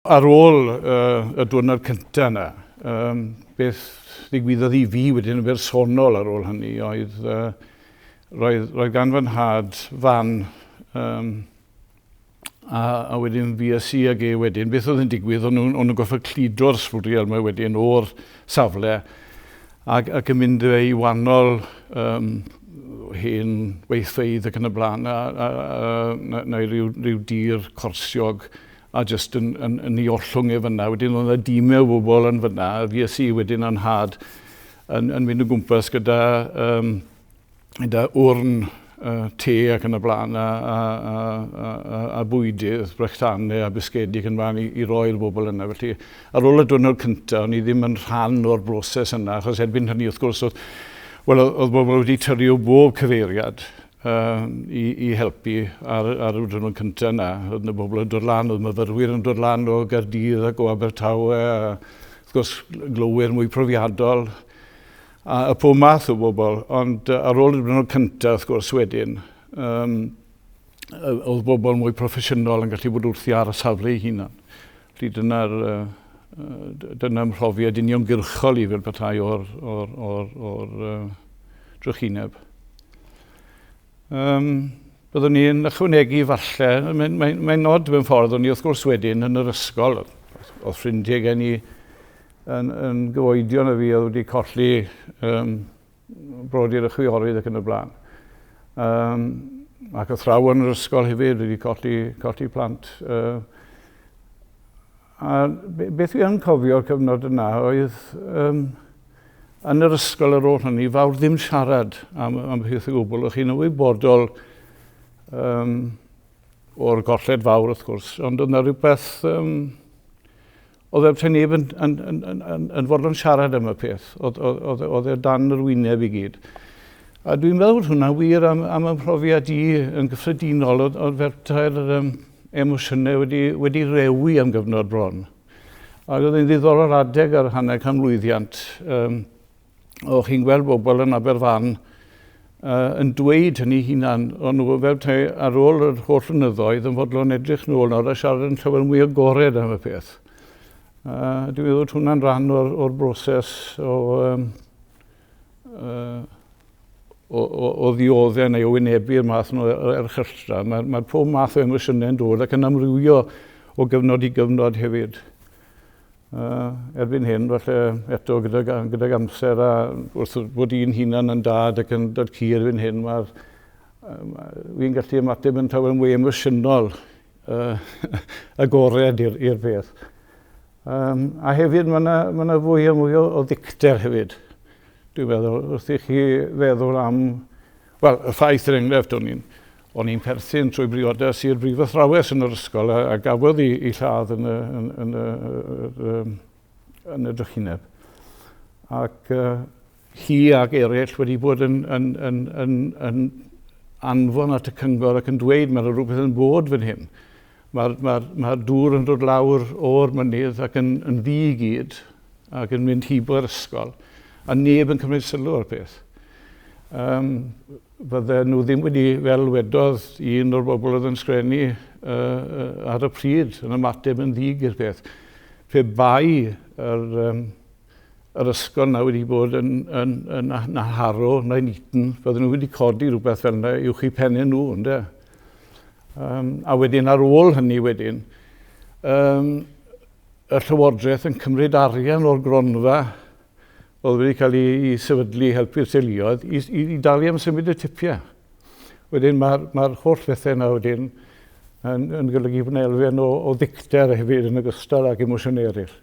Ar ôl uh, y diwrnod cyntaf yna, um, beth ddigwyddodd i fi wedyn yn bersonol ar ôl hynny oedd uh, roedd, roedd gan fy nhad fan um, a, a wedyn fi a si ag e wedyn, beth oedd yn digwydd, o'n nhw'n nhw gorfod cludo'r sbwriel yma wedyn o'r safle ac, ac yn mynd i wahanol um, hen weithfeydd ac yn y blaen, a, a, a, a, neu rhyw, rhyw dir corsiog a jyst yn, yn, yn ei ollwng e fyna. Wedyn oedd yna dîmau o bobl yn fyna, a fi i wedyn a'n nhad yn, yn mynd o gwmpas gyda, um, gyda wrn uh, te ac yn y blaen, a, a, a, a, a, a bwydydd, brechdanau a bisgedi ac yn blaen i, i roi'r bobl yna. Felly, ar ôl y diwrnod cyntaf, o'n i ddim yn rhan o'r broses yna, achos erbyn hynny, wrth gwrs, oedd, wel, oedd bobl wedi tyrru o bob cyfeiriad uh, i, i helpu ar, ar y diwrnod cyntaf yna. Oedd yna bobl yn dod lan, oedd myfyrwyr yn dod lan o Gaerdydd ac o Abertawe, a wrth gwrs glowyr mwy profiadol, a, a pob math o bobl. Ond uh, ar ôl y diwrnod cyntaf, wrth gwrs, wedyn, um, oedd bobl mwy proffesiynol yn gallu bod wrthi ar y safle ei hunan. Felly dyna'r uh, dyna mhrofiad uniongyrchol i fel petai o'r, or, or, or, uh, drychineb. Um, byddwn ni'n ychwanegu falle, mae'n mae, mae nod mewn ffordd, o'n i wrth gwrs wedyn yn yr ysgol, oedd ffrindiau gen i yn, yn gyfoedion a fi oedd wedi colli um, brodyr a chwiorydd ac yn y blaen. Um, ac athrawon yr ysgol hefyd wedi colli, colli plant. Uh, a beth fi yn cofio'r cyfnod yna oedd um, yn yr ysgol ar ôl hynny, fawr ddim siarad am, am peth o gwbl. O'ch chi'n ymwybodol um, o'r golled fawr, wrth gwrs, ond oedd yna rhywbeth... Um, oedd e neb yn, yn, yn, yn, yn, yn fodlon siarad am y peth. Oedd, oedd, oedd, oedd e dan yr wyneb i gyd. A dwi'n meddwl bod hwnna'n wir am, am y mhrofiad i yn gyffredinol, oedd, oedd fel tair um, emosiynau wedi, wedi rewi am gyfnod bron. Ac oedd hi'n ddiddorol adeg ar hanner canmlwyddiant. Um, o'ch chi'n gweld bobl yn Aberfan uh, yn dweud hynny hunan, o'n nhw fel te ar ôl yr holl flynyddoedd yn fodlon edrych nôl nawr a siarad yn llawer mwy agored am y peth. Uh, dwi'n meddwl bod hwnna'n rhan o'r, or broses o, um, uh, o, o, o ddioddau neu o wynebu'r math nhw erchylltra. Mae, mae pob math o emosiynau'n dod ac yn amrywio o gyfnod i gyfnod hefyd. Uh, erbyn hyn, falle eto gydag, gydag amser a wrth bod un hunan yn dad ac yn dod cu erbyn hyn, mae'r um, fi'n gallu ymateb yn llawer mwy emosiynol uh, agored i'r peth. Um, a hefyd mae yna ma, ma fwy a mwy o, o ddicter hefyd. Dwi'n meddwl, wrth i chi feddwl am, wel, y ffaith er enghraifft, o'n i'n o'n i'n perthyn trwy briodas i'r brifathrawes yn yr ysgol a, a gafodd i, i lladd yn y, yn, yn y, yn, yn y drychineb. Ac uh, hi ac eraill wedi bod yn, yn, yn, yn, yn anfon at y cyngor ac yn dweud mae rhywbeth yn bod fan hyn. Mae'r mae, mae dŵr yn dod lawr o'r mynydd ac yn, yn ddu i gyd ac yn mynd hibo'r ysgol a neb yn cymryd sylw o'r peth. Um, fydden nhw ddim wedi, fel wedodd un o'r bobl oedd yn sgrennu uh, ar y pryd, yn ymateb yn ddig i'r peth. Pe bai yr, um, yr ysgol na wedi bod yn, yn, yn, yn Harrow neu'n Eton, fydden nhw wedi codi rhywbeth fel yna uwch eu pennau nhw, ynde? Um, a wedyn ar ôl hynny wedyn, um, y Llywodraeth yn cymryd arian o'r gronfa oedd wedi cael ei, ei sefydlu i helpu'r teuluoedd i, i, i dalu am symud y tipiau. Wedyn mae'r mae holl bethau yna wedyn yn, yn golygu bod yna elfen o, o ddicter hefyd yn ogystal ag emosiynau eraill.